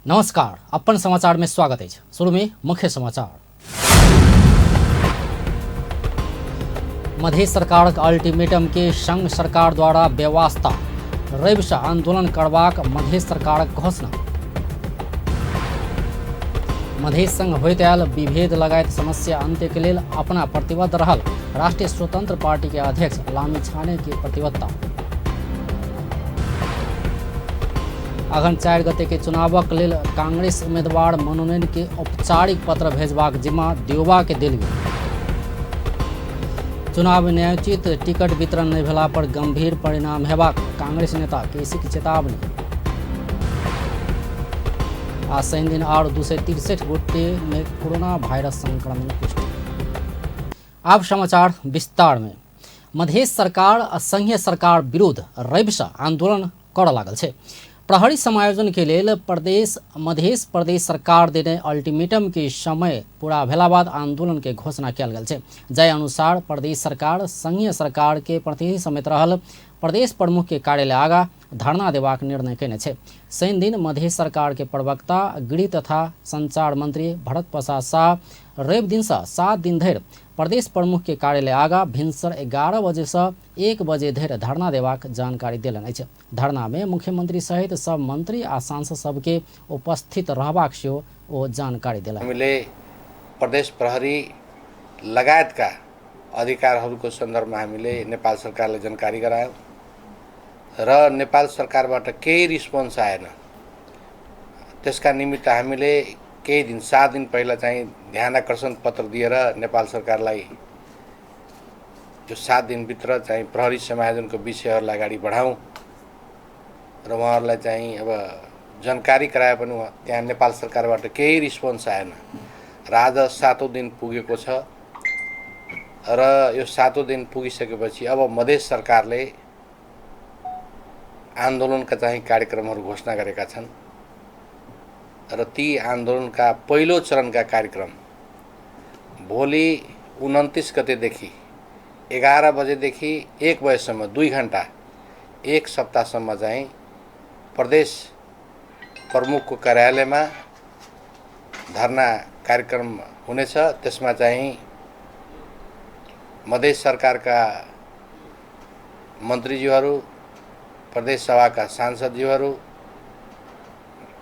नमस्कार, अपन समाचार में स्वागत अछि। शुरू में मुख्य समाचार। मधेश सरकारक अल्टीमेटम के संघ सरकार द्वारा बेवास्ता, रवि से आंदोलन करबाक मधेश सरकारक घोषणा। मधेश संग होइत आयल विभेद लगायत समस्या अंत्य के लेल अपना प्रतिबद्ध रहल राष्ट्रीय स्वतंत्र पार्टी के अध्यक्ष लामिछाने के प्रतिबद्धता। अगहन 4 गते के चुनावक लेल कांग्रेस उम्मीदवार मनोनयन के औपचारिक पत्र भेजबाक जिम्मा देउबा के देल गेल। चुनाव न्यायोचित टिकट वितरण नहि भेला पर गंभीर परिणाम हेबाक कांग्रेस नेता केसी के चेतावनी। आ शनि दिन और 263 गोटे में कोरोना वायरस संक्रमण पुष्टि। आब समाचार विस्तार में। मधेश सरकार आ संघीय सरकार विरुद्ध रवि से आंदोलन करऽ लागल छै। प्रहरी समायोजन के लेल प्रदेश मधेश प्रदेश सरकार देने अल्टीमेटम के समय पूरा भेला बाद आंदोलन के घोषणा कयल गेल छै। जाहि अनुसार प्रदेश सरकार संघीय सरकार के प्रतिनिधि समेत रहल प्रदेश प्रमुख के कार्यालय आगा धरना देबाक निर्णय कयने छै। शनि दिन मधेश सरकार के प्रवक्ता गृह तथा संचार मंत्री भरत प्रसाद शाह रवि दिन से 7 दिन धरि प्रदेश प्रमुख के कार्यालय आगा भिनसर 11 बजे से 1 बजे धरि धरना देबाक जानकारी देलनि अछि। धरना में मुख्यमंत्री सहित सब मंत्री आ सांसद सबके उपस्थित रहबाक सेहो ओ जानकारी देलनि। हामीले प्रदेश प्रहरी लगायतका अधिकारहरूको सन्दर्भमा हामीले नेपाल सरकारलाई जानकारी गरायौँ र नेपाल सरकारबाट केही रिस्पोन्स आएन। त्यसका निमित्त हामीले केही दिन 7 दिन पहिला चाहिँ ध्यान आकर्षण पत्र दिएर नेपाल सरकारलाई यो 7 दिनभित्र चाहिँ प्रहरी समायोजनको विषयहरूलाई अगाडि बढाउँ र उहाँहरूलाई चाहिँ अब जानकारी गराए पनि त्यहाँ नेपाल सरकारबाट केही रिस्पोन्स आएन र आज 7औं दिन पुगेको छ र यो 7औं दिन पुगिसकेपछि अब मधेश सरकारले आन्दोलनका चाहिँ कार्यक्रमहरू घोषणा गरेका छन् र ती आन्दोलनका पहिलो चरणका कार्यक्रम भोलि 29 गतेदेखि 11 बजेदेखि 1 बजेसम्म 2 घन्टा 1 सप्ताहसम्म चाहिँ प्रदेश प्रमुखको कार्यालयमा धरना कार्यक्रम हुनेछ। त्यसमा चाहिँ मधेश सरकारका मन्त्रीज्यूहरू, प्रदेश सभाका सांसदज्यूहरू,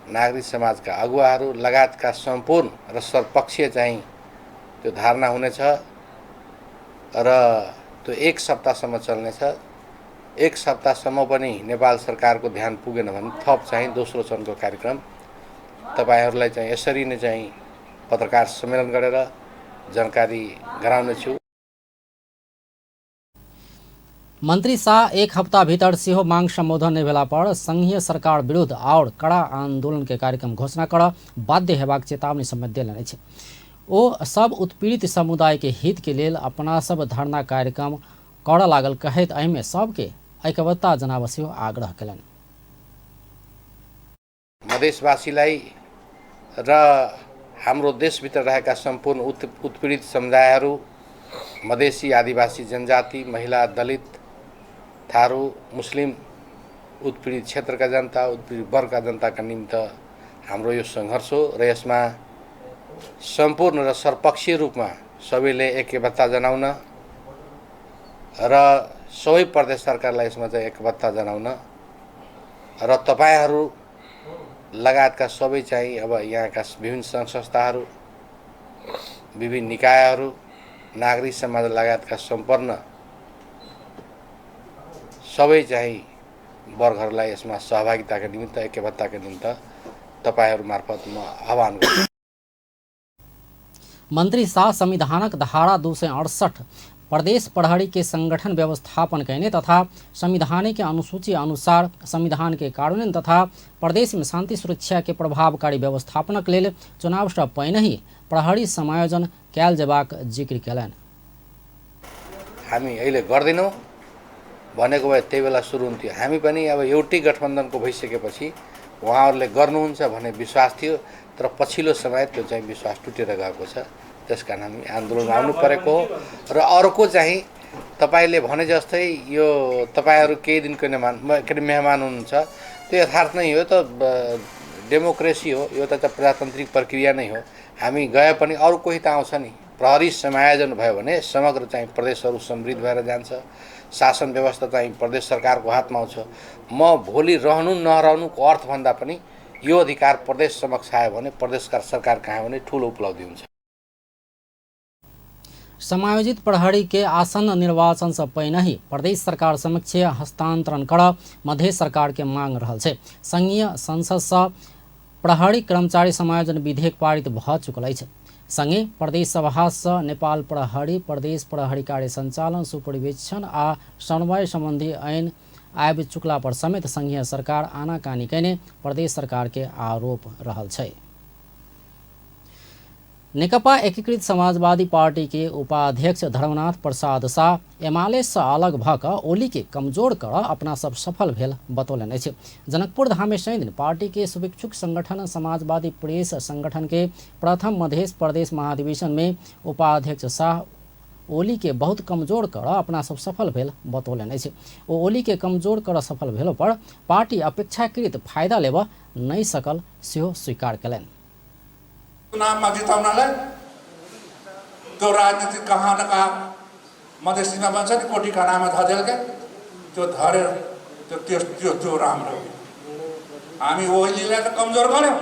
नागरिक समाजका अगुवाहरू लगायतका सम्पूर्ण र सर्वपक्षीय चाहिँ त्यो धारणा हुनेछ र त्यो 1 सप्ताहसम्म चल्नेछ। 1 सप्ताहसम्म पनि नेपाल सरकारको ध्यान पुगेन भने थप चाहिँ दोस्रो चरणको कार्यक्रम तपाईहरूलाई चाहिँ यसरी नै चाहिँ पत्रकार सम्मेलन गरेर जानकारी गराउनेछु। मंत्री शाह 1 हप्ता भीतर सेहो मांग संबोधन नहि भेला पर संघीय सरकार विरुद्ध और कड़ा आंदोलन के कार्यक्रम घोषणा कर बाध्य हेबाक चेतावनी समेत देलनि अछि। ओ सब उत्पीड़ित समुदाय के हित के लेल अपना सब धरना कार्यक्रम करऽ लागल कहैत एहिमे सबके ऐकबद्धता जनाबऽ सेहो आग्रह कयलनि। मधेशवासीलाई र हाम्रो देशभित्र रहेका सम्पूर्ण उत्पीडित समुदायहरू, मधेसी, आदिवासी जनजाति, महिला, दलित, थारू, मुस्लिम उत्पीडित क्षेत्रका जनता, उत्पीडित वर्गका जनताका निमित्त हाम्रो यो सङ्घर्ष हो र यसमा सम्पूर्ण र सर्वपक्षीय रूपमा सबैले एकबद्धता जनाउन र सबै प्रदेश सरकारलाई यसमा चाहिँ एकबद्धता जनाउन र तपाईहरू लगायतका सबै चाहिँ अब यहाँका विभिन्न सङ्घ संस्थाहरू, विभिन्न निकायहरू, नागरिक समाज लगायतका सम्पूर्ण सबै चाहिँ वर्गहरूलाई यसमा सहभागिताका निमित्त, एकबद्धताका निमित्त तपाईहरू मार्फत म आह्वान गर्छु। मंत्री शाह संविधानक धारा 268 प्रदेश प्रहरी के संगठन व्यवस्थापन कयने तथा संविधान के अनुसूची अनुसार संविधान के कार्यान्वयन तथा प्रदेश में शांति सुरक्षा के प्रभावकारी व्यवस्थापनक लेल चुनाव से पहिनहि प्रहरी समायोजन कयल जेबाक जिक्र कयलनि। हामी अहिले गर्दैनौँ भनेको भए त्यही बेला सुरु हुन्थ्यो। हामी पनि अब एउटै गठबन्धनको भइसकेपछि उहाँहरूले गर्नुहुन्छ भन्ने विश्वास थियो, तर पछिल्लो समय त्यो चाहिँ विश्वास टुटेर गएको छ। त्यसकारण हामी आन्दोलन आउनु परेको हो। र अर्को चाहिँ तपाईँले भने जस्तै यो तपाईँहरू केही दिनको के अरे मेहमान हुनुहुन्छ, त्यो यथार्थ नै हो। त डेमोक्रेसी हो, यो त प्रजातान्त्रिक प्रक्रिया नै हो। हामी गए पनि अरू कोही त आउँछ नि। प्रहरी समायोजन भयो भने समग्र चाहिँ प्रदेशहरू समृद्ध भएर जान्छ, शासन व्यवस्था चाहिँ प्रदेश सरकारको हातमा आउँछ। म भोलि रहनु नरहनुको अर्थभन्दा पनि यो अधिकार प्रदेश समक्ष आयो भने, प्रदेशका सरकार कहाँ भने ठुलो उपलब्धि हुन्छ। समायोजित प्रहरी के आसन्न निर्वाचन से पहिने ही प्रदेश सरकार समक्ष हस्तांतरण कर मधेश सरकार के मांग रहल छै। संघीय संसद से प्रहरी कर्मचारी समायोजन विधेयक पारित भ चुकल अछि। संगे प्रदेश सभा से नेपाल प्रहरी प्रदेश प्रहरी कार्य संचालन सुपरिवेक्षण आ समन्वय संबंधी ऐन आबि चुकला पर समेत संघीय सरकार आनाकानी कयने प्रदेश सरकार के आरोप रहल छै। नेकपा एकीकृत समाजवादी पार्टी के उपाध्यक्ष धर्मनाथ प्रसाद शाह एमाले से अलग भ क ओली के कमजोर कर अपना सब सफल भेल बतौलनि अछि। जनकपुर धाम में शनि दिन पार्टी के शुभेच्छुक संगठन समाजवादी प्रेस संगठन के प्रथम मधेश प्रदेश महाधिवेशन में उपाध्यक्ष शाह ओली के बहुत कमजोर कर अपना सब सफल भेल बतौलनि अछि। ओ ओली के कमजोर कर सफल भेलो पर पार्टी अपेक्षाकृत फायदा लेबऽ नहि सकल सेहो स्वीकार कयलनि। चुनावमा जिताउनलाई त्यो राजनीति कहाँ न कहाँ मधेसीमा भन्छ नि, कोठी खानामा धजेलके त्यो धरेर त्यो त्यो त्यो त्यो राम्रो। हामी ओलीलाई त कमजोर गऱ्यौँ,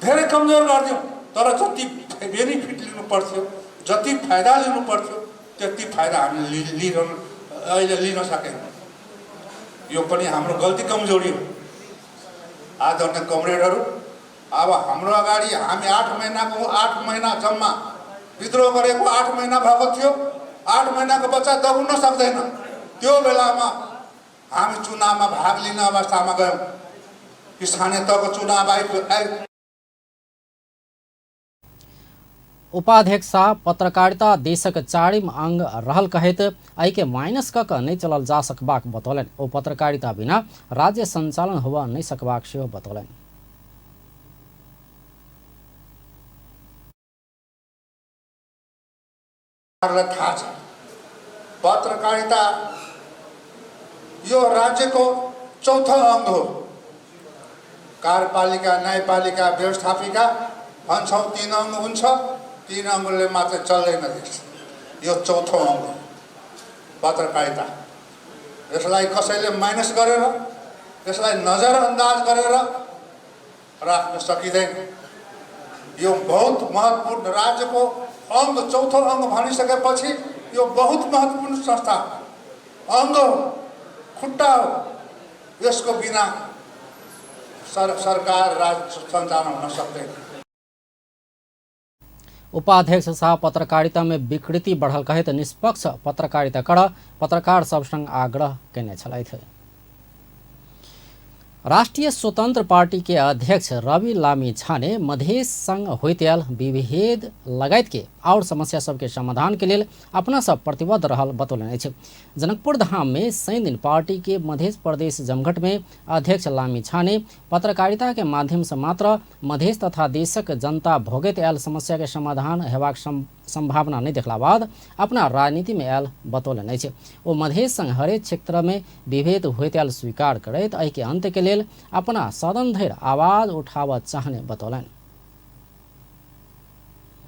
धेरै कमजोर गरिदियौँ, तर जति बेनिफिट लिनु पर्थ्यो, जति फाइदा लिनु पर्थ्यो, त्यति फाइदा हामीले लिइरहनु अहिले लिन सकेनौँ। यो पनि हाम्रो गल्ती कमजोरी हो। आदरणीय कमरेडहरू, अब हाम्रो अगाडि हामी 8 महिनाको 8 महिना जम्मा विद्रोह गरेको 8 महिना भएको थियो। 8 महिनाको बच्चा दबाउन सक्दैन। त्यो बेलामा हामी चुनावमा भाग लिने अवस्थामा गयौँ। स्थानीय तहको चुनाव आइ उपाध्यक्ष शाह पत्रकारिता देशक चारिम अंग रहल कहैत एहिके माइनस क क नहि चलल जा सकबाक बतौलनि। ओ पत्रकारिता बिना राज्य संचालन होबऽ नहि सकबाक सेहो बतौलनि। थाहा छ पत्रकारिता यो राज्यको चौथो अङ्ग हो। कार्यपालिका, न्यायपालिका, व्यवस्थापिका भन्छौँ, 3 अङ्ग हुन्छ। 3 अङ्गले मात्र चल्दैन देश। यो चौथो अङ्ग हो पत्रकारिता। यसलाई कसैले माइनस गरेर, यसलाई नजरअन्दाज गरेर राख्न सकिँदैन। यो बहुत महत्त्वपूर्ण राज्यको अङ्ग, चौथो अङ्ग भनिसकेपछि यो बहुत महत्त्वपूर्ण संस्था अङ्ग हो, खुट्टा हो। यसको बिना सरकार राज्य सञ्चालन हुन सक्दैन। उपाध्यक्ष शाह पत्रकारिता में विकृति बढ़ल कहैत निष्पक्ष पत्रकारिता कर पत्रकार सब संग आग्रह कयने छलथि। राष्ट्रिय स्वतंत्र पार्टी के अध्यक्ष रवि लामिछाने मधेश संग होइत आयल विभेद लगायत के और समस्या सबके समाधान के लेल अपना सब प्रतिबद्ध रहल बतौलनि अछि। जनकपुर धाम में शनि दिन पार्टी के मधेश प्रदेश जमघट में अध्यक्ष लामिछाने पत्रकारिता के माध्यम से मात्र मधेश तथा देशक जनता भोगैत आयल समस्या के समाधान हेबाक संभावना नहीं देखला बाद अपना राजनीति में आयल बतौलनि अछि। ओ मधेश संग हरेक क्षेत्र में विभेद होइत आयल स्वीकार करैत एहि के अंत के लेल अपना सदन धरि आवाज उठाबऽ चाहने बतौलनि।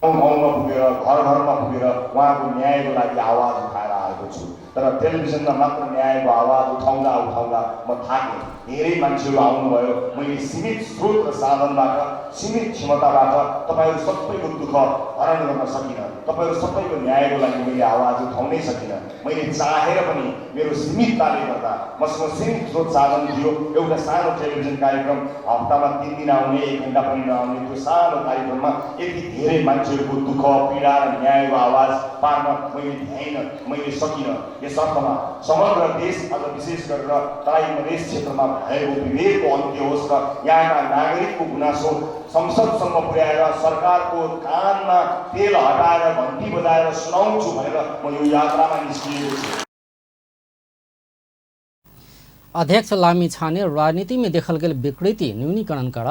गाउँमा पुगेर, घर घरमा पुगेर उहाँको न्यायको लागि आवाज उठाएर आएको छु। तर टेलिभिजनमा मात्र न्यायको आवाज उठाउँदा उठाउँदा म थाकेँ। धेरै मान्छेहरू आउनुभयो। मैले सीमित स्रोत र साधनबाट, सीमित क्षमताबाट तपाईँहरू सबैको दुःख हरण गर्न सकिनँ। तपाईँहरू सबैको न्यायको लागि मैले आवाज उठाउनै सकिनँ। मैले चाहेर पनि मेरो सीमितताले गर्दा, मसँग सीमित स्रोत साधन थियो, एउटा सानो टेलिभिजन कार्यक्रम हप्तामा 3 दिन आउने, 1 घन्टा पनि नआउने त्यो सानो कार्यक्रममा यति धेरै मान्छेहरूको दुःख, पीडा र न्यायको आवाज पार्न मैले भ्याइनँ, मैले सकिनँ। यस अर्थमा समग्र देश, अझ विशेष गरेर तराई मधेस क्षेत्रमा भएको विभेदको अन्त्य होस् र यहाँका नागरिकको गुनासो संसदसम्म पुर्याएर सरकारको कानमा तेल हटाएर घन्टी बजाएर सुनाउँछु भनेर म यो यात्रामा निस्किएको छु। अध्यक्ष लामिछाने राजनीति में देखल गेल विकृति न्यूनीकरण कर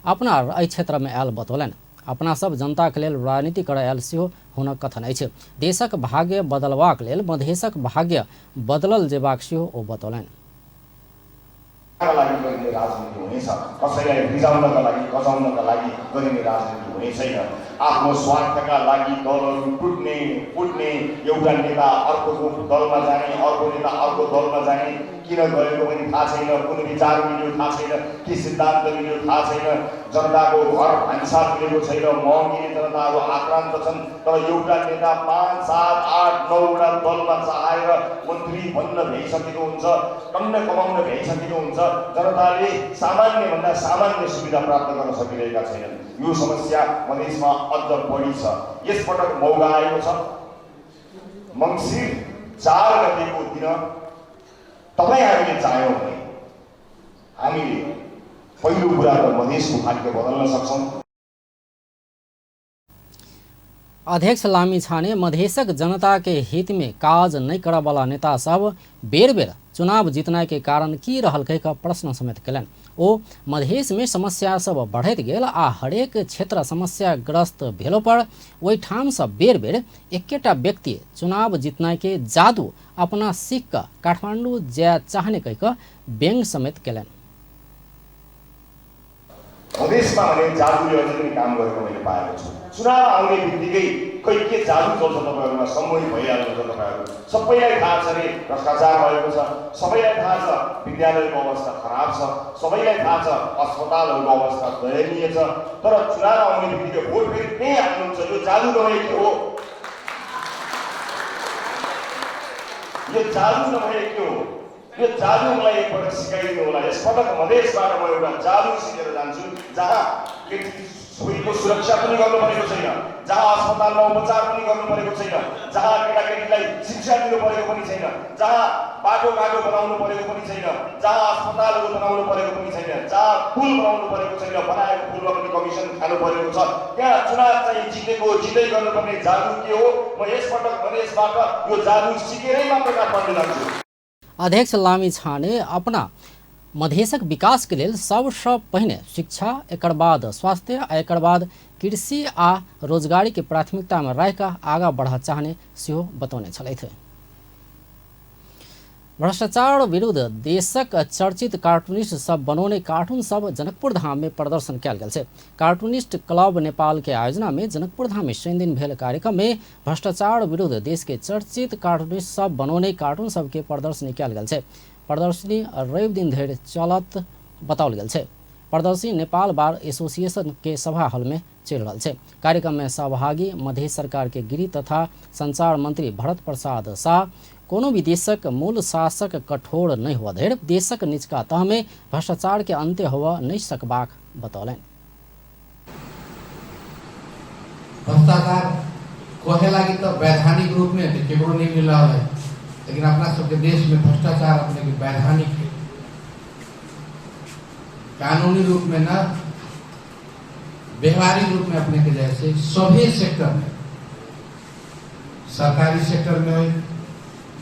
अपना एहि क्षेत्र में आयल बतौलनि। अपना सब जनता के लेल राजनीति कर आयल सेहो हुनक कथन अछि। देशक भाग्य बदलबाक लेल मधेशक भाग्य बदलल जेबाक सेहो ओ बतौलनि। लागि गरिने राजनीति हुनेछ, कसैलाई रिझाउनका लागि कचाउनका लागि गरिने राजनीति हुने छैन। आफ्नो स्वार्थका लागि दलहरू टुट्ने फुट्ने, एउटा नेता अर्को दलमा जाने, अर्को नेता अर्को दलमा जाने, किन गएको पनि थाहा छैन, कुन विचार मिल्यो थाहा छैन, के सिद्धान्त मिल्यो थाहा छैन, जनताको घर भान्सा मिलेको छैन, महँगीले जनताहरू आक्रान्त छन्। तर एउटा नेता 5, 7, 8, 9वटा दलमा चाहेर मन्त्री बन्न भ्याइसकेको हुन्छ, टन्न कमाउन भ्याइसकेको हुन्छ, जनताले सामान्यभन्दा सामान्य सुविधा प्राप्त गर्न सकिरहेका छैनन्। यो समस्या मधेसमा अझ बढी छ। यसपटक मौका आएको छ। मङ्सिर 4 गतेको दिन तपाईँ हामीले चाह्यौँ भने हामीले पहिलो कुरा त मधेसको भाग्य बदल्न सक्छौँ। अध्यक्ष लामिछाने मधेसक जनता के हित में काज नहीं करऽ वाला नेता सब बेर बेर चुनाव जीतना के कारण की रहल कहि कऽ प्रश्न समेत कयलनि। ओ मधेश में समस्या सब बढ़ैत गेल आ हरेक क्षेत्र समस्याग्रस्त भेलो पर ओहिठामसँ बेर बेर एकेटा व्यक्ति चुनाव जीतना के जादू अपना सीख कऽ काठमांडू जाय चाहने कहि कऽ व्यंग समेत कयलनि। मधेसमा भने जादुले अझै पनि काम गरेको मैले पाएको छु। चुनाव आउने बित्तिकै खै के जादु चल्छ तपाईँहरूमा, सम्मोहित भइहाल्नुहुन्छ तपाईँहरू। सबैलाई थाहा छ रे भ्रष्टाचार भएको छ, सबैलाई थाहा छ विद्यालयको अवस्था खराब छ, सबैलाई थाहा छ अस्पतालहरूको अवस्था दयनीय छ, तर चुनाव आउने बित्तिकै भोट फेरि त्यही हाल्नुहुन्छ। यो जादु नभए के हो? यो जादु नभए के हो? यो जादु मलाई एकपटक सिकाइदिनु होला। यसपटक मधेसबाट म एउटा जादु सिकेर जान्छु, जहाँ केटी छोरीको सुरक्षा पनि गर्नु परेको छैन, जहाँ अस्पतालमा उपचार पनि गर्नु परेको छैन, जहाँ केटाकेटीलाई शिक्षा दिनु परेको पनि छैन, जहाँ बाटोघाटो बनाउनु परेको पनि छैन, जहाँ अस्पतालहरू बनाउनु परेको पनि छैन, जहाँ पुल बनाउनु परेको छैन, बनाएको पुलमा पनि कमिसन खानु परेको छ, त्यहाँ चुनाव चाहिँ जितेको जितै गर्नुपर्ने जादु के हो? म यसपटक मधेसबाट यो जादु सिकेरै मात्र काठमाडौँ जान्छु। अध्यक्ष लामिछाने अपना मधेसक विकास के लेल सबसँ पहिने शिक्षा, एकर बाद स्वास्थ्य आ एकर बाद कृषि आ रोजगारी के प्राथमिकता में राखि कऽ आगाँ बढ़ऽ चाहने सेहो बतौने छलथि। भ्रष्टाचार विरुद्ध देशक चर्चित कार्टूनिस्ट सब बनौने कार्टून सब जनकपुर धाम में प्रदर्शन कयल गेल छै। कार्टूनिस्ट क्लब नेपाल के आयोजना में जनकपुर धाम में शनि दिन भेल कार्यक्रम में भ्रष्टाचार विरुद्ध देश के चर्चित कार्टूनिस्ट सब बनौने कार्टून सब के प्रदर्शनी कयल गेल छै। प्रदर्शनी रवि दिन धरि चलत बताओल गेल छै। प्रदर्शनी नेपाल बार एसोसिएशन के सभा हॉल में चलि रहल छै। कार्यक्रम में सहभागी मधेश सरकार के गृह तथा संचार मंत्री भरत प्रसाद शाह कोनो भी देशक मूल शासक कठोर नहीं हुआ धरि देशक निचका तह में भ्रष्टाचार के अंत्य होवा नहीं सकबाक बतौलनि। भ्रष्टाचार कहे लागी तो वैधानिक रूप में तो केकरो नहीं मिल रहा है, लेकिन अपना सबके देश में भ्रष्टाचार अपने के वैधानिक है, कानूनी रूप में न, व्यवहारिक रूप में अपने के जैसे सभी सेक्टर में, सरकारी सेक्टर में हो,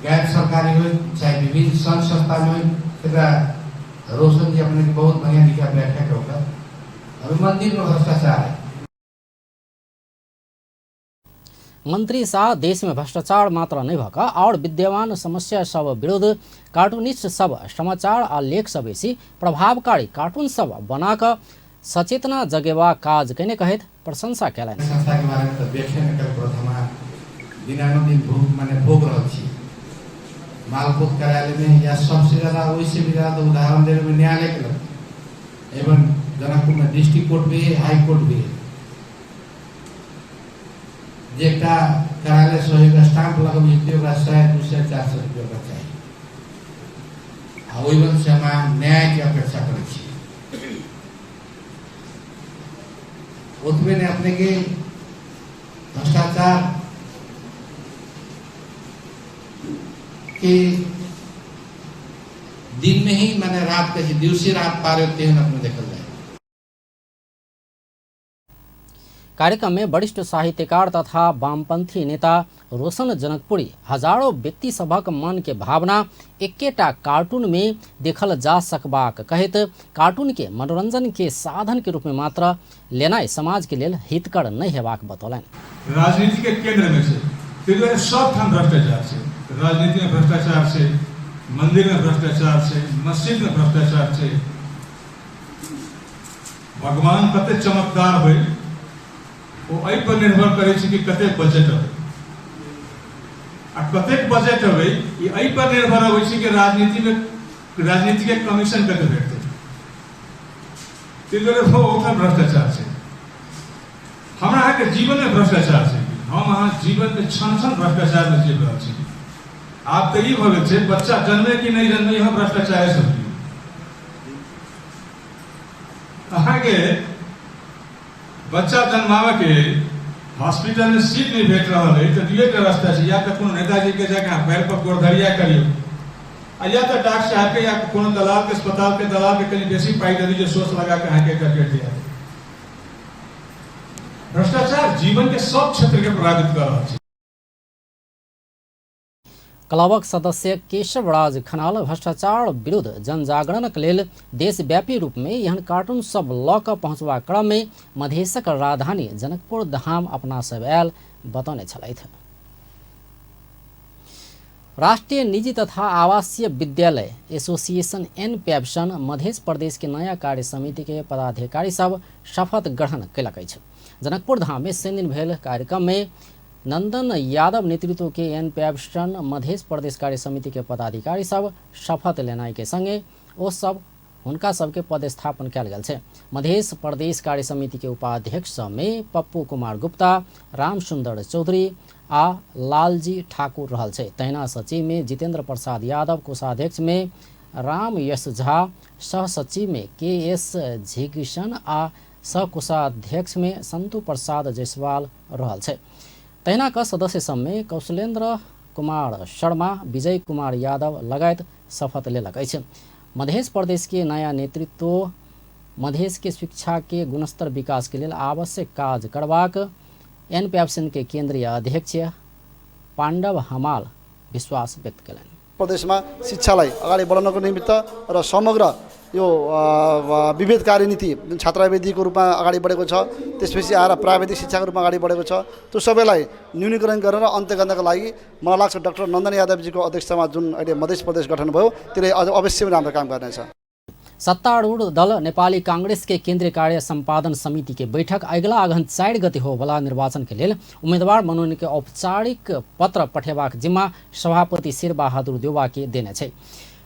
गैर सरकारी हो, चाहे विभिन्न संघ संस्था में हो। एकरा रोशन जी अपने के बहुत बढ़िया लिखा व्याख्या के होगा। अभी मंदिर में भ्रष्टाचार है। मंत्री शाह देश में भ्रष्टाचार मात्र नहीं भऽ और विद्यमान समस्या सब विरुद्ध कार्टूनिस्ट सब समाचार आ लेख सब बेसी प्रभावकारी कार्टून सब बना कऽ सचेतना जगेबा काज कयने कहैत प्रशंसा कयलनि। संस्था के बारे में तो व्याख्या नहीं कर पड़त, हम दिनानुदिन भोग माने भोग रहल छी। मालपोत कार्यालय में या सबसे ज्यादा वैसे भी ज्यादा तो उदाहरण देवे में न्यायालय के लग, एवं जनकपुर में डिस्ट्रिक्ट कोर्ट भी है, हाई कोर्ट भी है। जे एकटा कार्यालय से स्टाम्प लगबै छै ओकरा 100, 200, 400 रुपया ओकरा चाही, आ ओहि से हम न्याय के अपेक्षा करै छी। ओतबे ने अपने के भ्रष्टाचार के दिन में ही माने रात के दिवसी रात पार होते हैं अपने देखल जाए। कार्यक्रम में वरिष्ठ साहित्यकार तथा वामपंथी नेता रोशन जनकपुरी हजारों व्यक्ति सभक मन के भावना एकेटा कार्टून में देखल जा सकबाक कहैत कार्टून के मनोरंजन के साधन के रूप में मात्र लेनाइ समाज के लेल हितकर नहीं हेबाक बतौलनि। राजनीति के केंद्र में से ताहि दुआरे सब ठाम भ्रष्टाचार छै, राजनीति में भ्रष्टाचार छै, मंदिर में भ्रष्टाचार छै, मस्जिद में भ्रष्टाचार छै। भगवान कते चमत्कार होय ओ एहि पर निर्भर करै छै कि कते बजट अबै आ कतेक बजट अबै ई एहि पर निर्भर अबै छै कि राजनीति में राजनीति के कमीशन कते भेटतै। ताहि दुआरे ओहिठाम भ्रष्टाचार छै। हमरा अहाँके जीवन में भ्रष्टाचार छै। हम अहाँ जीवन में क्षण क्षण भ्रष्टाचार में जीव रहल छी। आब तऽ ई भऽ गेल छै बच्चा जन्मे कि नहि जन्मे इहो भ्रष्टाचारे सब। अहाँके बच्चा जन्माबऽ के हॉस्पिटल में सीट नहीं भेट रहल है तो दुए के रास्ता छै, या तऽ कोनो नेताजी के जाके अहाँ पैर पर गोरधरिया करियौ आ या तऽ डॉक्टर साहब के या कोनो दलाल के अस्पताल के दलाल के कनि बेसी पाइ दे दियौ सोच लगा के अहाँके एकटा पेट दिया। भ्रष्टाचार जीवन के सब क्षेत्र के प्रभावित कर रहल छै। क्लबक सदस्य केशवराज खनाल भ्रष्टाचार विरुद्ध जनजागरणक लेल देशव्यापी रूपमे एहन कार्टून सब लऽ कऽ पहुँचबाक क्रममे मधेशक राजधानी जनकपुर धाम अपना सब आयल बतौने छलथि। राष्ट्रीय निजी तथा आवासीय विद्यालय एसोसिएशन एन पैप्सन मध्य प्रदेश के नया कार्य समिति के पदाधिकारी सब शपथ ग्रहण कयलक अछि। जनकपुर धाम में शनि दिन भेल कार्यक्रम में नंदन यादव नेतृत्व के एन पैप्सन मध्य प्रदेश कार्य समिति के पदाधिकारी सब शपथ लेनाइ के संगे ओ सब हुनका सबके पदस्थापन कयल गेल छै। मध्य प्रदेश कार्य समिति के उपाध्यक्ष में पप्पू कुमार गुप्ता, रामसुंदर चौधरी आ लालजी ठाकुर रहल छै। तहिना सचिव में जितेंद्र प्रसाद यादव, कोषाध्यक्ष में राम यश झा, सह सचिव में के एस झिगिशन आ सह कोषाध्यक्ष में संतु प्रसाद जायसवाल रहल छै। तहिना क सदस्य सब में कौशलेंद्र कुमार शर्मा, विजय कुमार यादव लगायत शपथ लेलक अछि। मध्य प्रदेश के नया नेतृत्व मधेश के शिक्षा के गुणस्तर विकास के लेल आवश्यक काज करबाक एन पैप्सन के केंद्रीय अध्यक्ष पाण्डव हमाल विश्वास व्यक्त कयलनि। प्रदेशमा शिक्षालाई अगाडि बढाउनको निमित्त र समग्र यो विभेदकारी नीति जुन छात्रावृत्तिको रूपमा अगाडि बढेको छ, त्यसपछि आएर प्राविधिक शिक्षाको रूपमा अगाडि बढेको छ, त्यो सबैलाई न्यूनीकरण गरेर अन्त्य गर्नको लागि मलाई लाग्छ डाक्टर नन्दन यादवजीको अध्यक्षतामा जुन अहिले मध्य प्रदेश गठन भयो त्यसले अझ अवश्य पनि राम्रो काम गर्नेछ। सत्तारूढ़ दल नेपाली कांग्रेस के केंद्रीय कार्य संपादन समिति के बैठक अगिला अगहन 4 गते होबला निर्वाचन के लेल उम्मीदवार मनोनयन के औपचारिक पत्र पठेबाक जिम्मा सभापति शेरबहादुर देउवा के देने छै।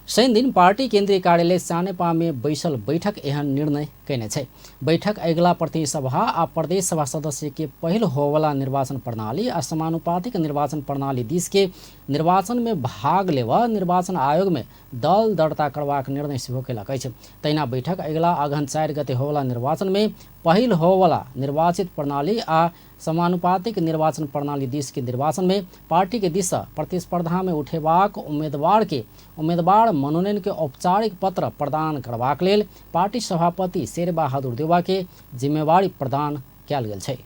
शनि दिन पार्टी केंद्रीय कार्यालय सानेपा में बैसल बैठक एहन निर्णय कयने छै। बैठक अगिला प्रतिनिधि सभा आ प्रदेश सभा सदस्य के पहिल होवला निर्वाचन प्रणाली आ समानुपातिक निर्वाचन प्रणाली दिस के निर्वाचन में भाग लेबऽ निर्वाचन आयोग में दल दर्ता करबाक निर्णय सेहो कयलक अछि। तहिना बैठक अगिला अगहन 4 गते होवला निर्वाचन में पहिल होवला निर्वाचित प्रणाली आ समानुपातिक निर्वाचन प्रणाली दिस के निर्वाचन में पार्टी के दिस प्रतिस्पर्धा में उठेबाक उम्मीदवार के उम्मीदवार मनोनयन के औपचारिक पत्र प्रदान करबाक लेल पार्टी सभापति शेरबहादुर देउवा के जिम्मेवारी प्रदान कयल गेल छै।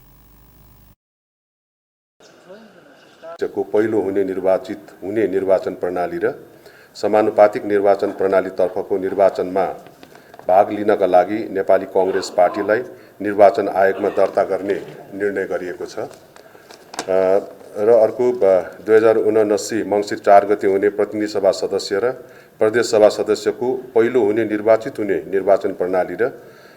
को पहिलो हुने निर्वाचित हुने निर्वाचन प्रणाली र समानुपातिक निर्वाचन प्रणालीतर्फको निर्वाचनमा भाग लिनका लागि नेपाली कङ्ग्रेस पार्टीलाई निर्वाचन आयोगमा दर्ता गर्ने निर्णय गरिएको छ। र अर्को 2079 मङ्सिर 4 गते हुने प्रतिनिधि सभा सदस्य र प्रदेश सभा सदस्यको पहिलो हुने निर्वाचित हुने निर्वाचन प्रणाली र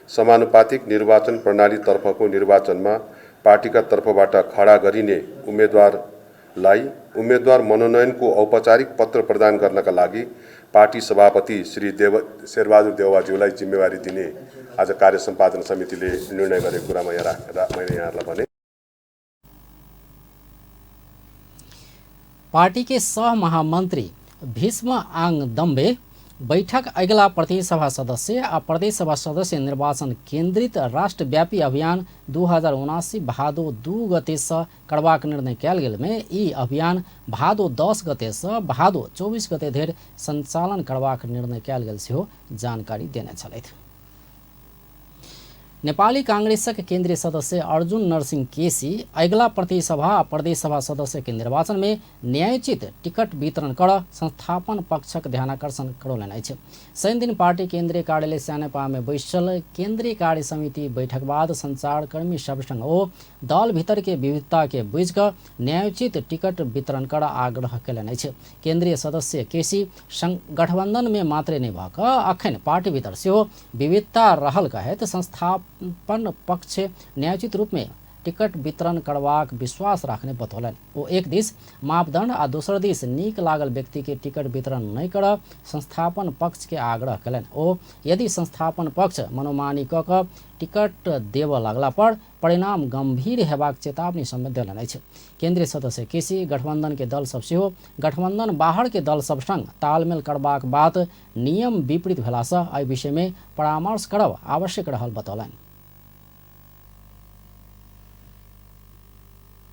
समानुपातिक निर्वाचन प्रणालीतर्फको निर्वाचनमा पार्टीका तर्फबाट खडा गरिने उम्मेद्वारलाई उम्मेद्वार मनोनयनको औपचारिक पत्र प्रदान गर्नका लागि पार्टी सभापति श्री शेरबहादुर देउवाज्यूलाई जिम्मेवारी दिने आज कार्य सम्पादन समितिले निर्णय गरेको कुरामा यहाँ मैले यहाँहरूलाई भने। पार्टी के सह महामंत्री भीष्म आङदम्बे बैठक अगिला प्रतिनिधि सभा सदस्य आ प्रदेश सभा सदस्य निर्वाचन केंद्रित राष्ट्रव्यापी अभियान 2079 भादो 2 गते से करबाक निर्णय कयल गेल में ई अभियान भादो 10 गते से भादो 24 गते धरि संचालन करबाक निर्णय कयल गेल सेहो जानकारी देने छलथि। नेपाली कांग्रेसक केन्द्रीय सदस्य अर्जुन नरसिंह केसी अगिला प्रतिसभा आ प्रदेशसभा सदस्य के निर्वाचन में न्यायोचित टिकट वितरण कर संस्थापन पक्षक ध्यानाकर्षण करौलनि अछि। शनिदिन पार्टी केन्द्रीय कार्यालय स्यानेपा में बैसल केन्द्रीय कार्य समिति बैठक बाद संचारकर्मी सब संग ओ दल भीतर के विविधता के बुझि कऽ न्यायोचित टिकट वितरण कर आग्रह कयलनि अछि। केन्द्रीय सदस्य केसी गठबंधन में मात्रे नहि भऽ कऽ अखन पार्टी भीतर सेहो विविधता रहल कहैत संस्थापन पक्ष न्यायोचित रूप में टिकट वितरण करबाक विश्वास राखने बतौलनि। ओ एक दिस मापदंड आ दोसर दिस नीक लागल व्यक्ति के टिकट वितरण नहि करऽ संस्थापन पक्ष के आग्रह कयलनि। ओ यदि संस्थापन पक्ष मनोमानी कऽ कऽ टिकट देबऽ लगला पर परिणाम गंभीर हेबाक चेतावनी समेत देलनि अछि। केन्द्रीय सदस्य केसी गठबंधन के दल सब सेहो गठबंधन बाहर के दल सब संग तालमेल करबाक बात नियम विपरीत भेलासँ एहि विषय में परामर्श करब आवश्यक रहल बतौलनि।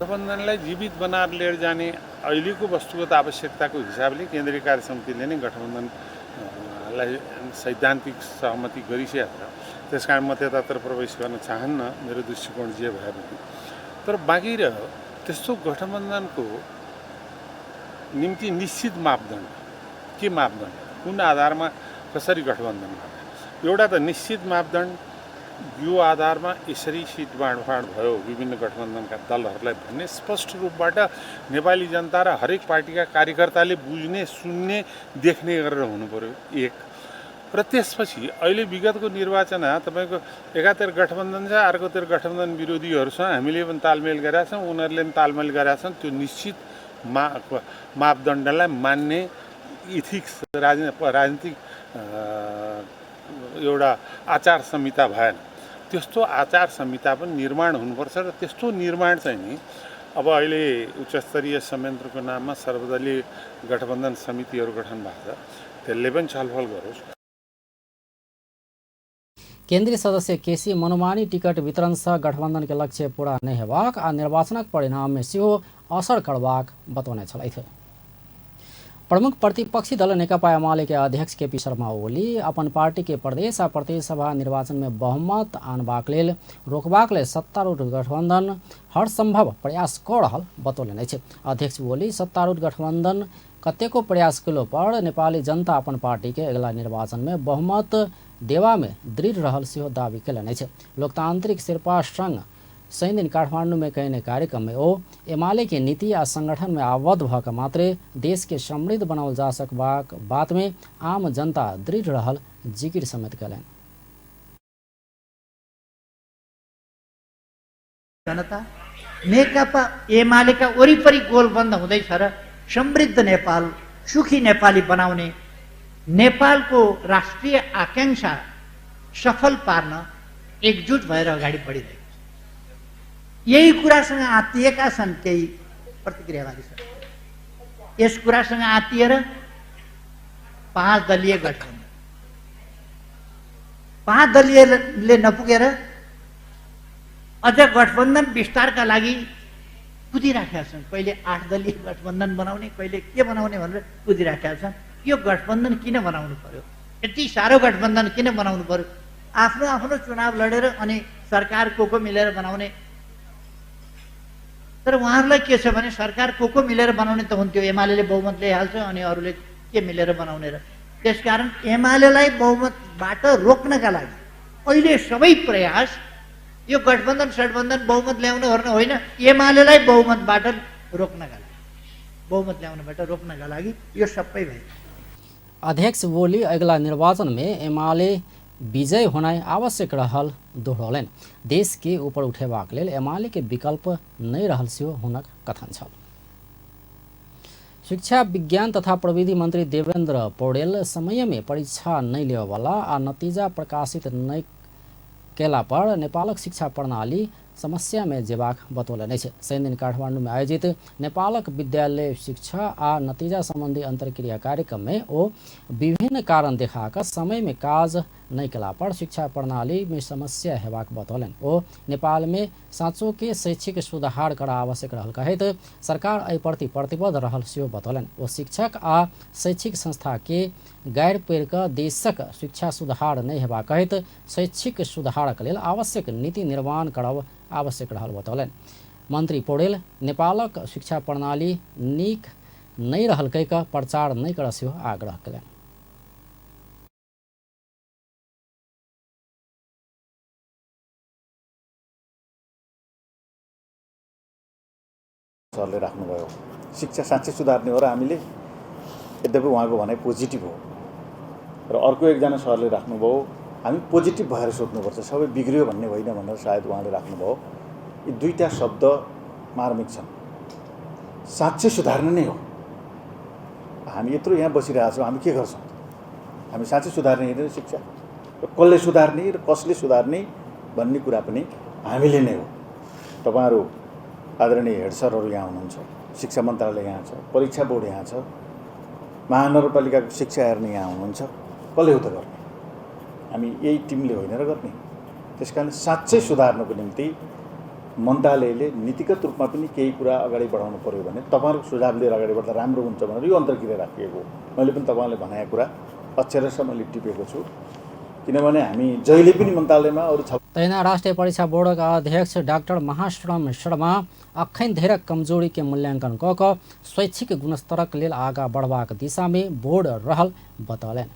गठबन्धनलाई जीवित बनाएर लिएर जाने अहिलेको वस्तुगत आवश्यकताको हिसाबले केन्द्रीय कार्य समितिले नै गठबन्धनलाई सैद्धान्तिक सहमति गरिसकेको छ। त्यसकारण म त्यतातिर प्रवेश गर्न चाहन्न, मेरो दृष्टिकोण जे भए पनि। तर बाँकी रह्यो त्यस्तो गठबन्धनको निम्ति निश्चित मापदण्ड, के मापदण्ड, कुन आधारमा कसरी गठबन्धन गर्ने, एउटा त निश्चित मापदण्ड यो आधारमा यसरी सिट बाँडफाँड भयो विभिन्न गठबन्धनका दलहरूलाई भन्ने स्पष्ट रूपबाट नेपाली जनता र हरेक पार्टीका कार्यकर्ताले बुझ्ने, सुन्ने, देख्ने गरेर हुनु पर्यो एक। र त्यसपछि अहिले विगतको निर्वाचनमा तपाईँको एकातिर गठबन्धन छ, अर्कोतिर गठबन्धन विरोधीहरूसँग हामीले पनि तालमेल गरेका छौँ, उनीहरूले पनि तालमेल गरेका छन्। त्यो निश्चित मापदण्डलाई मान्ने इथिक्स, राजनीतिक एउटा आचार संहिता भएन। त्यस्तो आचार संहिता पनि निर्माण हुनुपर्छ र त्यस्तो निर्माण चाहिँ नि अब अहिले उच्चस्तरीय संयन्त्रको नाममा सर्वदलीय गठबन्धन समितिहरू गठन भएको छ, त्यसले पनि छलफल गरोस्। केन्द्रीय सदस्य केसी मनोमानी टिकट वितरण से गठबंधन के लक्ष्य पूरा नहि हेबाक आ निर्वाचनक परिणाम में सेहो असर करबाक बतौने छलथि। प्रमुख प्रतिपक्षी दल नेकपा एमाले के अध्यक्ष केपी शर्मा ओली अपन पार्टी के प्रदेश आ प्रदेशसभा निर्वाचन में बहुमत आनबाक लेल रोकबाक लेल सत्तारूढ़ गठबंधन हर संभव प्रयास कऽ रहल बतौलनि अछि। अध्यक्ष ओली सत्तारूढ़ गठबंधन कतेको प्रयास कयलो पर नेपाली जनता अपन पार्टी के अगिला निर्वाचन में बहुमत देवा में दृढ़ रहल सेहो दावी कयलनि अछि। लोकतांत्रिक शेर्पा संघ शनिदिन काठमांडू में कयने कार्यक्रम में ओ एमाले के नीति आ संगठन में आबद्ध भऽ कऽ मात्रे देश के समृद्ध बनाओल जा सकबाक बात में आम जनता दृढ़ रहल जिकिर समेत कयलनि। जनता नेकपा एमालेका वरिपरि गोलबन्द हुँदैछ र समृद्ध नेपाल, सुखी नेपाली बनाउने नेपालको राष्ट्रिय आकांक्षा सफल पार्न एकजुट भएर अगाडि बढिरहेको छ। यही कुरासँग आत्तिएका छन् केही प्रतिक्रियावादी छन्। यस कुरासँग आत्तिएर 5 दलीय गठबन्धन, 5 दलीयले नपुगेर अझ गठबन्धन विस्तारका लागि कुदिराखेका छन्। कहिले 8 दलीय गठबन्धन बनाउने, कहिले के बनाउने भनेर कुदिराखेका छन्। यो गठबन्धन किन बनाउनु पर्यो? यति साह्रो गठबन्धन किन बनाउनु पर्यो? आफ्नो आफ्नो चुनाव लडेर अनि सरकार को को मिलेर बनाउने। तर उहाँहरूलाई के छ भने सरकार को को मिलेर बनाउने त हुन्थ्यो, एमाले बहुमत ल्याइहाल्छ अनि अरूले के मिलेर बनाउने र। त्यसकारण एमालेलाई बहुमतबाट रोक्नका लागि अहिले सबै प्रयास यो गठबन्धन सठबन्धन बहुमत ल्याउन ओर्न होइन, एमालेलाई बहुमतबाट रोक्नका लागि, बहुमत ल्याउनबाट रोक्नका लागि यो सबै भयो। अध्यक्ष ओली अगिला निर्वाचन में एमाले विजय होनाइ आवश्यक रहल दोहरौलनि। देश के ऊपर उठेबाक लेल एमाले के विकल्प नहि रहल सेहो हुनक कथन छल। शिक्षा विज्ञान तथा प्रविधि मंत्री देवेंद्र पौडेल समय में परीक्षा नहि लेबयवला आ नतीजा प्रकाशित नहि केला पर नेपालक शिक्षा प्रणाली समस्या में जेबाक बतौलनि अछि। शनिदिन काठमांडू में आयोजित नेपालक विद्यालय शिक्षा आ नतीजा संबंधी अंतर्क्रिया कार्यक्रम में ओ विभिन्न कारण देखा कऽ समय में काज नहि केला पर शिक्षा प्रणाली में समस्या हेबाक बतौलनि। ओ नेपाल में साँचो के शैक्षिक सुधार करऽ आवश्यक रहल कहैत सरकार एहि प्रति प्रतिबद्ध रहल सेहो बतौलनि। ओ शिक्षक आ शैक्षिक संस्था के गैर पेड़ कऽ देशक शिक्षा सुधार नहि हेबाक कहैत शैक्षिक सुधारक लेल आवश्यक नीति निर्माण करब आवश्यक रहल बतौलनि। मंत्री पौडेल नेपालक शिक्षा प्रणाली नीक नहि रहल कहि कऽ प्रचार नहि करऽ सेहो आग्रह कयलनि। सरले राख्नुभयो शिक्षा साँच्चै सुधार्ने हो र हामीले, यद्यपि उहाँको भनाइ पोजिटिभ हो। र अर्को एकजना सरले राख्नुभयो हामी पोजिटिभ भएर सोध्नुपर्छ, सबै बिग्रियो भन्ने होइन भनेर सायद उहाँले राख्नुभयो। यी दुईटा शब्द मार्मिक छन्। साँच्चै सुधार्ने नै हो। हामी यत्रो यहाँ बसिरहेको छौँ, हामी के गर्छौँ? हामी साँच्चै सुधार्ने होइन शिक्षा, र कसले सुधार्ने र कसले सुधार्ने भन्ने कुरा पनि हामीले नै हो। तपाईँहरू आदरणीय हेड सरहरू यहाँ हुनुहुन्छ, शिक्षा मन्त्रालय यहाँ छ, परीक्षा बोर्ड यहाँ छ, महानगरपालिकाको शिक्षा हेर्ने यहाँ हुनुहुन्छ, कसले हो त गर्ने? हामी यही टिमले होइन र गर्ने। त्यस कारण साँच्चै सुधार्नको निम्ति मन्त्रालयले नीतिगत रूपमा पनि केही कुरा अगाडि बढाउनु पर्यो भने तपाईँहरूको सुझाव लिएर अगाडि बढ्दा राम्रो हुन्छ भनेर यो अन्तर्क्रिया राखिएको हो। मैले पनि तपाईँले भनेको कुरा अक्षरशः मैले टिपेको छु, किनभने हामी जहिले पनि मन्त्रालयमा अरू तहिना राष्ट्रिय परीक्षा बोर्डक अध्यक्ष डाक्टर महाश्रम शर्मा अखन धेरक कमजोरी के मूल्यांकन कऽ कऽ शैक्षिक गुणस्तरक लेल आगाँ बढ़बाक दिशा में बोर्ड रहल बतौलनि।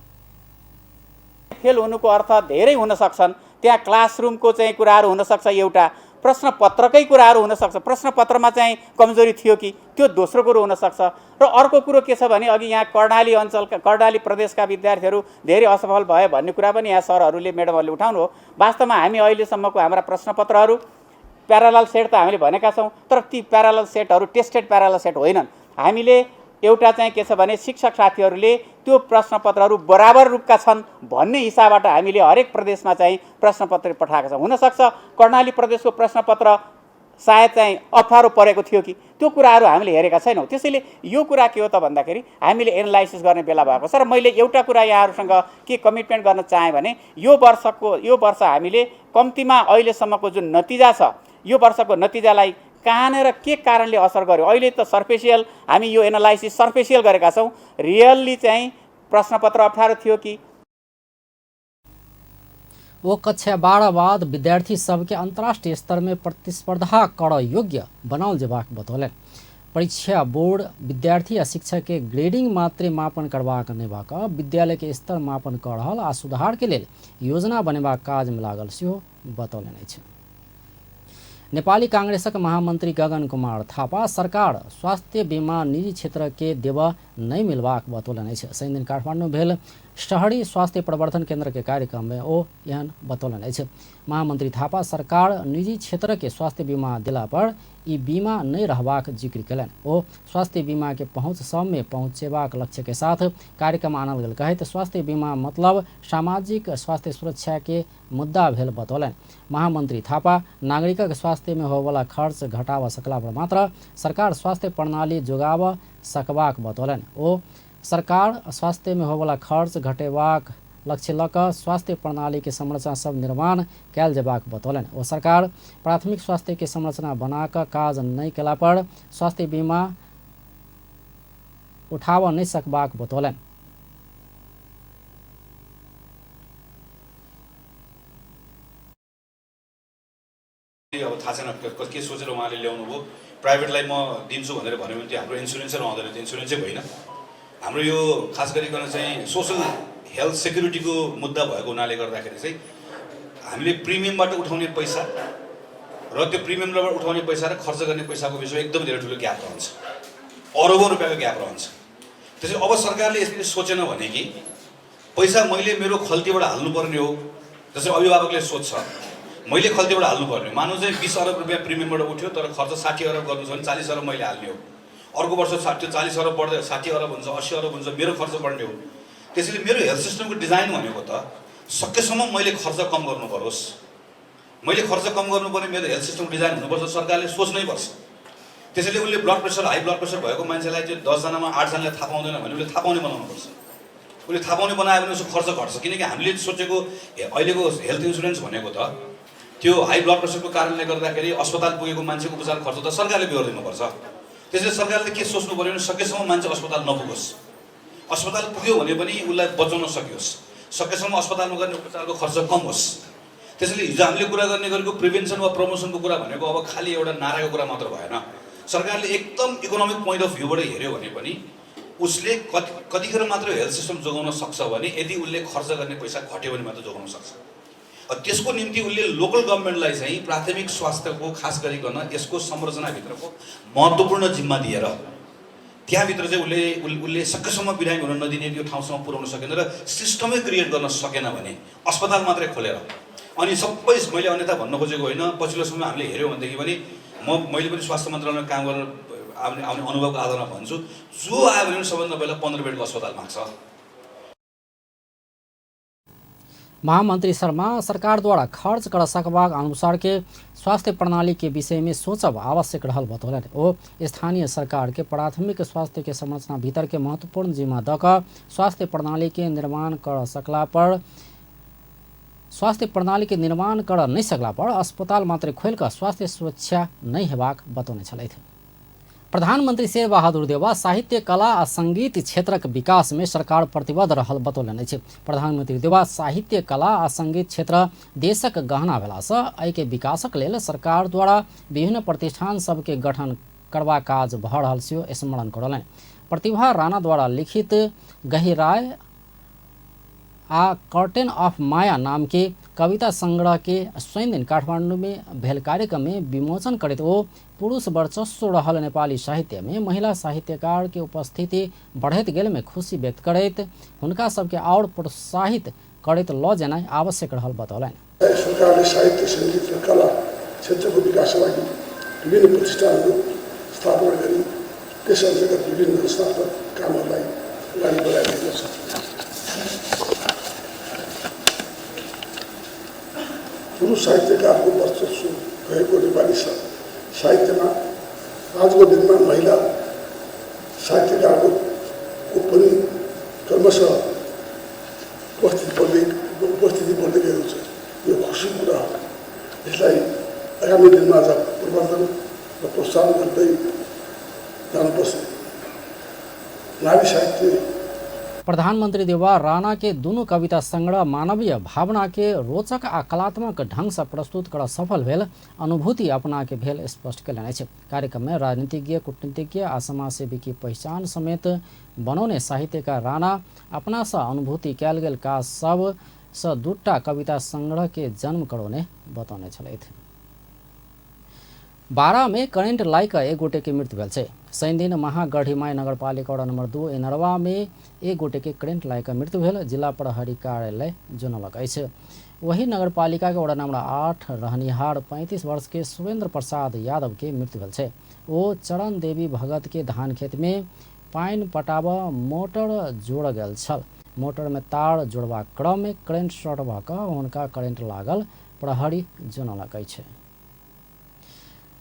फेल हुनुको अर्थ धेरै हुन सक्छन्। त्यहाँ क्लासरुमको चाहिँ कुराहरू हुनसक्छ, एउटा प्रश्नपत्रकै कुराहरू हुनसक्छ, प्रश्नपत्रमा चाहिँ कमजोरी थियो कि त्यो दोस्रो कुरो हुनसक्छ। र अर्को कुरो के छ भने अघि यहाँ कर्णाली अञ्चलका कर्णाली प्रदेशका विद्यार्थीहरू धेरै असफल भए भन्ने कुरा पनि यहाँ सरहरूले म्याडमहरूले उठाउनु हो। वास्तवमा हामी अहिलेसम्मको हाम्रा प्रश्नपत्रहरू प्यारालल सेट त हामीले भनेका छौँ, तर ती प्यारालल सेटहरू टेस्टेड प्यारालल सेट होइनन्। हामीले एउटा चाहिँ के छ भने शिक्षक साथीहरूले त्यो प्रश्नपत्रहरू बराबर रूपका छन् भन्ने हिसाबबाट हामीले हरेक प्रदेशमा चाहिँ प्रश्नपत्र पठाएका छौँ। हुनसक्छ कर्णाली प्रदेशको प्रश्नपत्र सायद चाहिँ अप्ठ्यारो परेको थियो कि, त्यो कुराहरू हामीले हेरेका छैनौँ। त्यसैले यो कुरा के हो त भन्दाखेरि हामीले एनालाइसिस गर्ने बेला भएको छ। र मैले एउटा कुरा यहाँहरूसँग के कमिटमेन्ट गर्न चाहेँ भने यो वर्ष हामीले कम्तीमा अहिलेसम्मको जुन नतिजा छ, यो वर्षको नतिजालाई कहाँनिर के कारणले असर गर्यो, अहिले त सर्फेसियल हामी यो एनालाइसिस सर्फेसियल गरेका छौँ, रियल्ली चाहिँ प्रश्नपत्र अप्ठ्यारो थियो कि। वो कक्षा 12 बाद विद्यार्थी सबके अंतर्राष्ट्रीय स्तर में प्रतिस्पर्धा कर योग्य बनाओल जेबाक बतौलनि। परीक्षा बोर्ड विद्यार्थी आ शिक्षक के ग्रेडिंग मात्रे मापन करबाक नहि भऽ कऽ विद्यालय के स्तर मापन कऽ रहल आ सुधार के लेल योजना बनेबाक काज में लागल सेहो बतौलनि अछि। नेपाली कांग्रेसक महामंत्री गगन कुमार थापा सरकार स्वास्थ्य बीमा निजी क्षेत्र के देबऽ नहि मिलबाक बतौलनि अछि। शनिदिन काठमाडौँ भेल शहरी स्वास्थ्य प्रवर्धन केंद्र के कार्यक्रम में ओ एहन बतौलनि अछि। महामंत्री थापा सरकार निजी क्षेत्र के स्वास्थ्य बीमा देला पर ई बीमा नहि रहबाक जिक्र कयलनि। ओ स्वास्थ्य बीमा के पहुँच सब में पहुँचेबाक लक्ष्य के साथ कार्यक्रम आनल गेल कहैत स्वास्थ्य बीमा मतलब सामाजिक स्वास्थ्य सुरक्षा के मुद्दा भेल बतौलनि। महामंत्री थापा नागरिकक स्वास्थ्य में होबला खर्च घटाबऽ सकला पर मात्र सरकार स्वास्थ्य प्रणाली जोगाबऽ सकबाक बतौलनि। ओ सरकार स्वास्थ्य में होबला खर्च घटेबाक लक्ष्य लऽ कऽ स्वास्थ्य प्रणाली के संरचना सब निर्माण कयल जेबाक बतौलनि। ओ सरकार प्राथमिक स्वास्थ्य के संरचना बना कऽ काज नहि केला पर स्वास्थ्य बीमा उठाबऽ नहि सकबाक बतौलनि। अब थाहा छैन के सोचेर उहाँले ल्याउनु भयो। प्राइभेटलाई म दिन्छु भनेर भन्यो भने त्यो हाम्रो इन्सुरेन्सै रहँदैन, त्यो इन्सुरेन्सै होइन। हाम्रो यो खास गरिकन चाहिँ सोसल हेल्थ सेक्युरिटीको मुद्दा भएको हुनाले गर्दाखेरि चाहिँ हामीले प्रिमियमबाट उठाउने पैसा र त्यो प्रिमियमबाट उठाउने पैसा र खर्च गर्ने पैसाको बिचमा एकदम धेरै ठुलो ग्याप रहन्छ, अरबौँ रुपियाँको ग्याप रहन्छ। त्यसैले अब सरकारले यसरी सोचेन भने कि पैसा मैले मेरो खल्तीबाट हाल्नुपर्ने हो, जसरी अभिभावकले सोध्छ मैले खल्तीबाट हाल्नुपर्ने हो। मानव चाहिँ 20 अरब रुपियाँ प्रिमियमबाट उठ्यो तर खर्च 60 अरब गर्नु छ भने 40 अरब मैले हाल्ने हो। अर्को वर्ष त्यो 40 अरब बढ्दै 60 अरब हुन्छ, 80 अरब हुन्छ, मेरो खर्च बढ्ने हो। त्यसैले मेरो हेल्थ सिस्टमको डिजाइन भनेको त सकेसम्म मैले खर्च कम गर्नु परोस्, मैले खर्च कम गर्नुपर्ने, मेरो हेल्थ सिस्टम डिजाइन हुनुपर्छ, सरकारले सोच्नै पर्छ। त्यसैले उसले blood pressure, high blood pressure भएको मान्छेलाई त्यो 10 जनामा 8 जनाले थाहा पाउँदैन भने उसले थाहा पाउने बनाउनुपर्छ। उसले थाहा पाउने बनायो भने उसको खर्च घट्छ। किनकि हामीले सोचेको अहिलेको हेल्थ इन्सुरेन्स भनेको त त्यो हाई ब्लड प्रेसरको कारणले गर्दाखेरि अस्पताल पुगेको मान्छेको उपचार खर्च त सरकारले बेहोरिदिनुपर्छ। त्यसैले सरकारले के सोच्नु पऱ्यो भने सकेसम्म मान्छे अस्पताल नपुगोस्, अस्पताल पुग्यो भने पनि उसलाई बचाउन सकियोस्, सकेसम्म अस्पतालमा गर्ने उपचारको खर्च कम होस्। त्यसैले हिजो हामीले कुरा गर्ने गरेको प्रिभेन्सन वा प्रमोसनको कुरा भनेको अब खालि एउटा नाराको कुरा मात्र भएन। सरकारले एकदम इकोनोमिक पोइन्ट अफ भ्यूबाट हेऱ्यो भने पनि उसले कतिखेर मात्र हेल्थ सिस्टम जोगाउन सक्छ भने यदि उसले खर्च गर्ने पैसा घट्यो भने मात्र जोगाउन सक्छ। त्यसको निम्ति उसले लोकल गभर्मेन्टलाई चाहिँ प्राथमिक स्वास्थ्यको खास गरिकन यसको संरचनाभित्रको महत्त्वपूर्ण जिम्मा दिएर त्यहाँभित्र चाहिँ उसले उसले सकेसम्म बिरामी हुन नदिने त्यो ठाउँसम्म पुर्याउन सकेन र सिस्टमै क्रिएट गर्न सकेन भने अस्पताल मात्रै खोलेर अनि सबै, मैले अन्यथा भन्न खोजेको होइन, पछिल्लो समय हामीले हेऱ्यौँ भनेदेखि पनि मैले पनि स्वास्थ्य मन्त्रालयमा काम गरेर आउने अनुभवको आधारमा भन्छु, जो आयो भने पनि सबभन्दा पहिला 15 बेडको अस्पताल माग्छ। महामंत्री शर्मा सरकारद्वारा खर्च कर सकबाक अनुसार के स्वास्थ्य प्रणाली के विषय में सोचब आवश्यक रहल बतौलनि। ओ स्थानीय सरकार के प्राथमिक स्वास्थ्य के संरचना भीतर के महत्वपूर्ण जिम्मा दऽ कऽ स्वास्थ्य प्रणाली के निर्माण कर सकला पर स्वास्थ्य प्रणाली के निर्माण कर नहीं सकला पर अस्पताल मात्र खोलि कऽ स्वास्थ्य सुरक्षा नहीं हेबाक बतौने छलथि। प्रधानमंत्री शेरबहादुर देउवा साहित्य, कला आ संगीत क्षेत्रक विकास में सरकार प्रतिबद्ध रहल बतौलनि अछि। प्रधानमंत्री देउवा साहित्य, कला आ संगीत क्षेत्र देशक गहना भेलासँ एहिके विकासक लेल सरकार द्वारा विभिन्न प्रतिष्ठान सबके गठन करबाक काज भऽ रहल सेहो स्मरण करौलनि। प्रतिभा राणा द्वारा लिखित गहिराय आ कर्टेन ऑफ माया नाम के कविता संग्रह के शनि दिन काठमांडू में भेल कार्यक्रम में विमोचन करैत ओ पुरुष वर्चस्व रहल नेपाली साहित्य में महिला साहित्यकार के उपस्थिति बढ़ैत गेल में खुशी व्यक्त करैत हुनका सबके और प्रोत्साहित करैत ल जेनाइ आवश्यक रहल बतौलनि। सरकारले साहित्य, संगीत र कला क्षेत्रको विकासका लागि विभिन्न प्रतिष्ठानहरू स्थापना गरी त्यस अन्तर्गत विभिन्न रचनात्मक कामहरूलाई अगाडि बढाइरहेको छ। पुरुष साहित्यकारको वर्चस्व रहेको नेपाली साहित्यमा आजको दिनमा महिला साहित्यकारको पनि क्रमशः उपस्थिति बढ्दै गएको छ। यो खुसीको कुरा हो। यसलाई आगामी दिनमा अझ प्रवर्धन र प्रोत्साहन गर्दै जानुपर्छ। नारी साहित्य प्रधानमंत्री देउवा राणा के दोनों कविता संग्रह मानवीय भावना के रोचक आ कलात्मक ढंग से प्रस्तुत कर सफल भेल अनुभूति अपना के भेल स्पष्ट कयलनि अछि। कार्यक्रम में राजनीतिज्ञ, कूटनीतिज्ञ आ समाजसेवी की पहचान समेत बनौने साहित्यकार राणा अपना से अनुभूति कयल गेल काज सब से दूटा कविता संग्रह के जन्म करौने बतौने छलथि। 12 में करेंट लागि एक गोटे के मृत्यु भेल छै। शनिदिन महागढ़ीमाई नगरपालिका वार्ड नंबर 2 इनरवा में एक गोटे के करेंट लागि मृत्यु भेल जिला प्रहरी कार्यालय जनौलक अछि। वही नगरपालिका के वार्ड नंबर 8 रहनिहार 35 वर्ष के सुरेंद्र प्रसाद यादव के मृत्यु भेल छै। ओ चरण देवी भगत के धान खेत में पानि पटाब मोटर जोड़ गेल छल। मोटर में तार जोड़बाक क्रम में करेंट शॉर्ट भऽ कऽ हुनका करेंट लागल प्रहरी जनौलक अछि।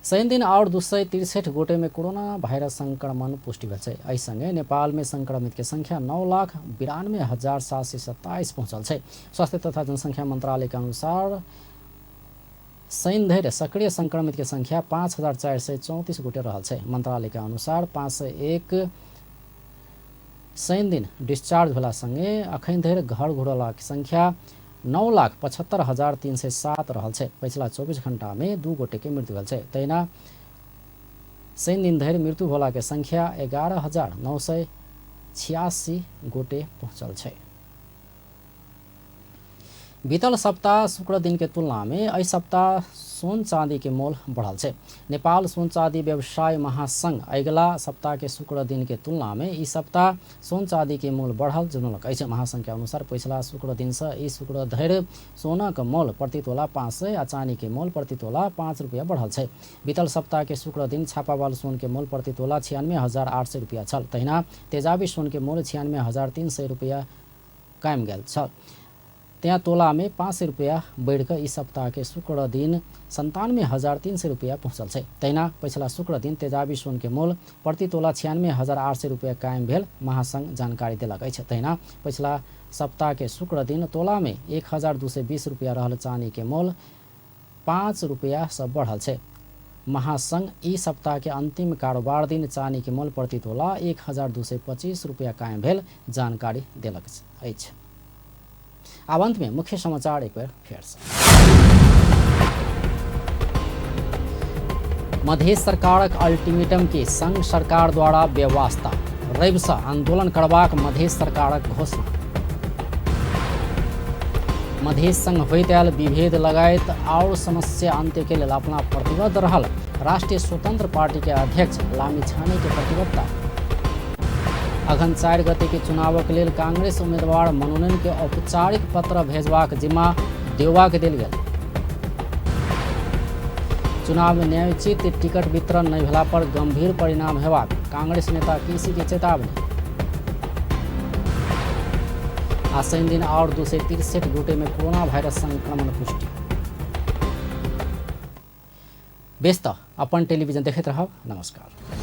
शनिदिन और 263 गोटे में कोरोना वायरस संक्रमण पुष्टि भेल छै। एहि संगे नेपाल में संक्रमित के संख्या 9,92,727 पहुंचल छै। स्वास्थ्य तथा जनसंख्या मंत्रालय के अनुसार शनि धरि सक्रिय संक्रमित के संख्या 5,434 गोटे रहल छै। मंत्रालय के अनुसार 501 शनि दिन डिस्चार्ज भेला संगे अखन धरि घर घुरलाक संख्या 9,75,307 रहल छै। पछिला 24 घंटा में 2 गोटे के मृत्यु भेल छै। तहिना शनि दिन धरि मृत्यु होला के संख्या 11,986 गोटे पहुंचल छै। बीतल सप्ताह शुक्र दिन के तुलना में एहि सप्ताह सोन चांदी के मोल बढ़ल छै। नेपाल सोन चांदी व्यवसाय महासंघ अगिला सप्ताह के शुक्र दिन के तुलना में ई सप्ताह सोन चांदी के मोल बढ़ल जनौलक अछि। महासंघ के अनुसार पछिला शुक्र दिन से ई शुक्र धरि सोनाक मोल प्रति तोला 500 आ चांदी के मोल प्रति तोला 5 रुपया बढ़ल छै। बीतल सप्ताह के शुक्र दिन छापावाल सोन के मोल प्रति तोला 96,800 रुपया छल। तहिना तेजाबी सोन के मोल 96,300 रुपया कायम गेल छल। त्यहाँ तोलामे 500 रुपैयाँ बढ़ि कऽ ई सप्ताह के शुक्र दिन 97,300 रुपैयाँ पहुँचल छै। तहिना पछिला शुक्र दिन तेजाबी सोन के मोल प्रति तोला 96,800 रुपैयाँ कायम भेल महासंघ जानकारी देलक अछि। तहिना पछिला सप्ताह के शुक्र दिन तोलामे 1,220 रुपैयाँ रहल चानी के मोल 5 रुपैयाँ से बढ़ल छै। महासंघ ई सप्ताह के अंतिम कारोबार दिन चानी के मोल प्रति तोला 1,225 रुपैयाँ कायम भेल जानकारी देलक अछि। आब अंत में मुख्य समाचार एक बेर फेर से। मधेश सरकारक अल्टीमेटम के संघ सरकार द्वारा बेवास्ता, रवि से आंदोलन करबाक मधेश सरकारक घोषणा। मधेश संग होइत आयल विभेद लगायत और समस्या अंत्य के लेल अपना प्रतिबद्ध रहल राष्ट्रीय स्वतंत्र पार्टी के अध्यक्ष लामिछाने के प्रतिबद्धता। अघन 4 गते के चुनावक लेल कांग्रेस उम्मीदवार मनोनयन के औपचारिक पत्र भेजबाक जिम्मा देउबा के देल गेल। चुनाव में न्यायोचित टिकट वितरण नहि भेला पर गंभीर परिणाम हेबाक कांग्रेस नेता केसी के चेतावनी। आ शनि दिन और 263 गोटे में कोरोना वायरस संक्रमण पुष्टि। बेस त अपन टेलीविजन देखैत रहब। नमस्कार।